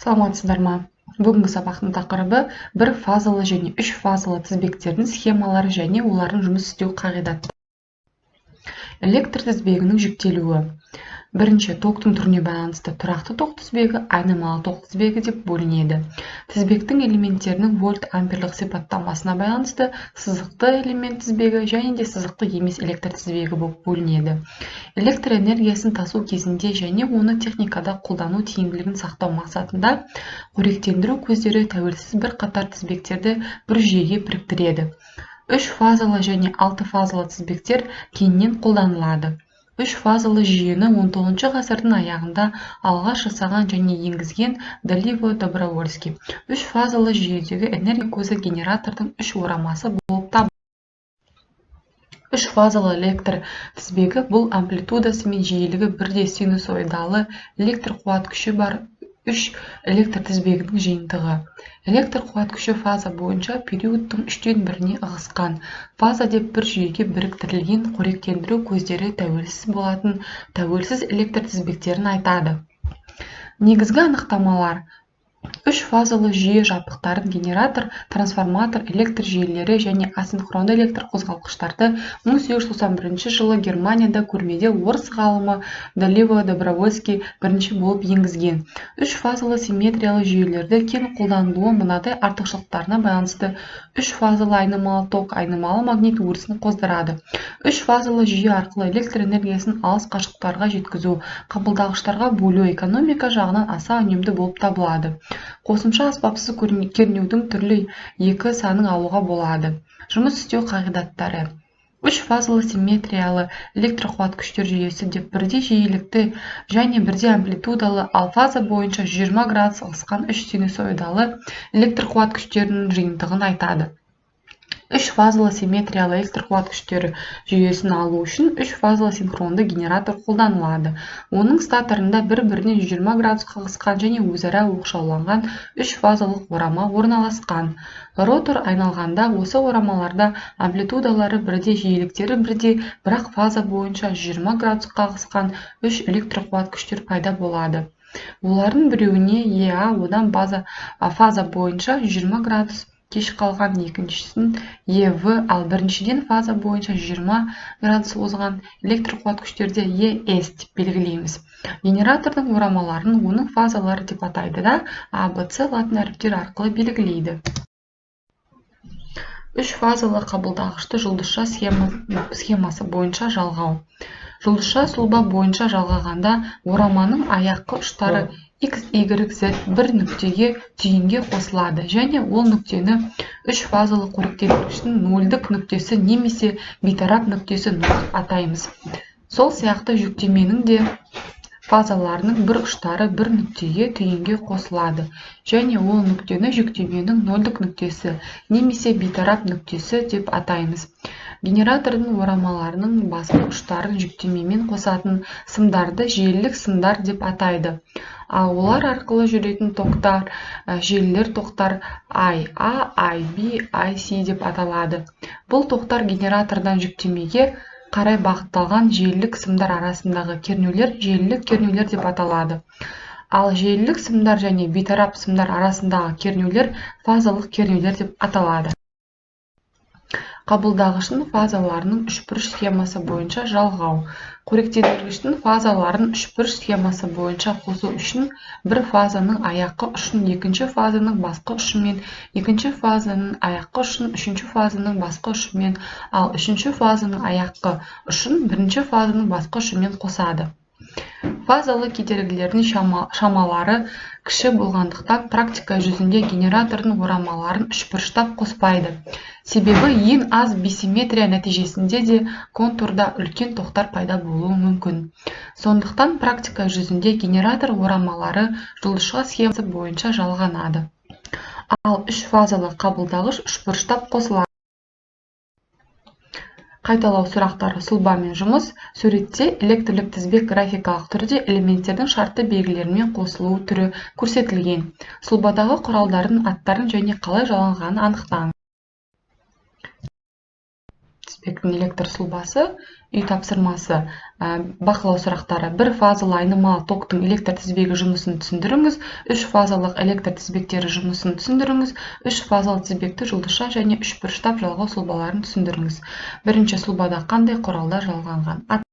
Саламатсыздар ма? Бүгінгі сабақтың тақырыбы: бір фазалы және үш фазалы тізбектердің схемалары және олардың жұмыс істеу қағидаттары. Электр тізбегінің жіктелуі. Бірінші, токтың түріне байланысты тұрақты ток тізбегі, айнымалы ток тізбегі деп бөлінеді. Тізбектің элементтерінің вольт-амперлік сипаттамасына байланысты сызықты элемент тізбегі және де сызықты емес электр тізбегі болып бөлінеді. Электр энергиясын тасу кезінде және оны техникада қолдану тиімділігін сақтау мақсатында қоректендіру көздері тәуелсіз бірқатар тізбектерді бір жүйеге біріктіреді. Үш фазалы және алты фазалы тізбектер кеңінен қолданылады. Үш фазалы жүйені XIX ғасырдың аяғында алғаш жасаған және енгізген Доливо-Добровольский. Үш фазалы жүйедегі энергия көзі генератордың үш орамасы болып табылады. Үш фазалы электр тізбегі — бұл амплитудасы мен жиілігі бірдей синусоидалы электр қуат күші бар үш электр тізбегінің жиынтығы. Электр қуат күші фаза бойынша периодтың үштен біріне ығысқан. Фаза деп бір жүйеге біріктірілген қоректендіру көздері тәуелсіз болатын тәуелсіз электр тізбектерін айтады. Негізгі анықтамалар. Үш фазалы жүйе жабдықтарын, генератор, трансформатор, электр желілері және асинхронды электр қозғалтқыштарды 1891 жылы Германияда көрмеде орыс ғалымы Доливо-Добровольский бірінші болып енгізген. Үш фазалы симметриялы жүйелерді кең қолданылуы мынадай артықшылықтарына байланысты: үш фазалы айнымалы ток айнымалы магнит өрісін қоздырады. Үш фазалы жүйе арқылы электр энергиясын алыс қашықтықтарға жеткізу, қабылдағыштарға бөлу экономика жағынан аса үнемді болып табылады. Қосымша аспапсыз кернеудің түрлі екі санын алуға болады. Жұмыс істеу қағидаттары. Үш фазалы симметриялы электрқуаткыштар жүйесі деп бірдей жиілікті және бірдей амплитудалы, ал фаза бойынша 120 градус ығысқан үш синусоидалы электр қуаткыштерінің жиынтығын айтады. Үш фазалы симметриялы электр қуаткыштері жүйесін алу үшін үш фазалы синхронды генератор қолданылады. Оның статорында бір-бірінен 120 градусқа ығысқан және өзара оқшауланған үш фазалық орама орналасқан. Ротор айналғанда, осы орамаларда амплитудалары бірдей, жиіліктері бірдей, бірақ фаза бойынша 120 градусқа ығысқан үш электрқуаткыштер пайда болады. Олардың біреуіне ЕА, одан фаза бойынша 120 градус кеш қалған екіншісін ЕВ, ал біріншіден фаза бойынша 120 градус озған электрқуаткыштерде ЕС деп белгілейміз. Генератордың орамаларын оның фазалары деп атайды да, А, Б, С латын әріптері арқылы белгілейді. Үш фазалы қабылдағышты жұлдызша схемасы бойынша жалғау. Жұлдызша сұлба бойынша жалғағанда, ораманың аяққы ұштары X, Y, Z бір нүктеге, түйінге қосылады және ол нүктені үш фазалы қоректендіргіштің нөлдік нүктесі немесе бейтарап нүктесі ноль деп атаймыз. Сол сияқты жүктеменің де фазаларының бір ұштары бір нүктеге, түйінге қосылады және ол нүктені жүктеменің нөлдік нүктесі немесе бейтарап нүктесі деп атаймыз. Генератордың орамаларының басқы ұштарын жүктемемен қосатын сымдарды желілік сымдар деп атайды, ал олар арқылы жүретін токтар, желілер токтар IA, IB, IC деп аталады. Бұл токтар генератордан жүктемеге қарай бағытталған желілік сымдар арасындағы кернеулер желілік кернеулер деп аталады, ал желілік сымдар және бейтарап сымдар арасындағы кернеулер фазалық кернеулер деп аталады. Қабылдағыштың фазаларының үшбұрыш схемасы бойынша жалғау. Қоректендіргіштің фазаларын үшбұрыш схемасы бойынша қосу үшін бір фазаның аяққы ұшын екінші фазаның басқы ұшымен, екінші фазаның аяққы ұшын үшінші фазаның басқы ұшымен, ал үшінші фазаның аяққы ұшын бірінші фазаның басқы ұшымен қосады. Фазалы кедергілердің шамалары кіші болғандықтан, практика жүзінде генератордың орамаларын үшбұрыштап қоспайды. Себебі ең аз бисимметрия нәтижесінде де контурда үлкен токтар пайда болуы мүмкін. Сондықтан практика жүзінде генератор орамалары жұлдызша схемасы бойынша жалғанады. Ал үш фазалы қабылдағыш үшбұрыштап қосылады. Қайталау сұрақтары. Сұлбамен жұмыс. Суретте электрлік тізбек графикалық түрде элементтердің шартты белгілерімен қосылу түрі көрсетілген. Сұлбадағы құралдардың аттарын және қалай жалғанғанын анықтаңыз. тізбектің электр сұлбасы. Үй тапсырмасы, бақылау сұрақтары. Бір фазалы айнымалы токтың электр тізбегі жұмысын түсіндіріңіз. Үш фазалық электр тізбектері жұмысын түсіндіріңіз. Үш фазалы тізбекті жұлдызша және үшбұрыштап жалғау сұлбаларын түсіндіріңіз. Бірінші сұлбада қандай құралдар жалғанған?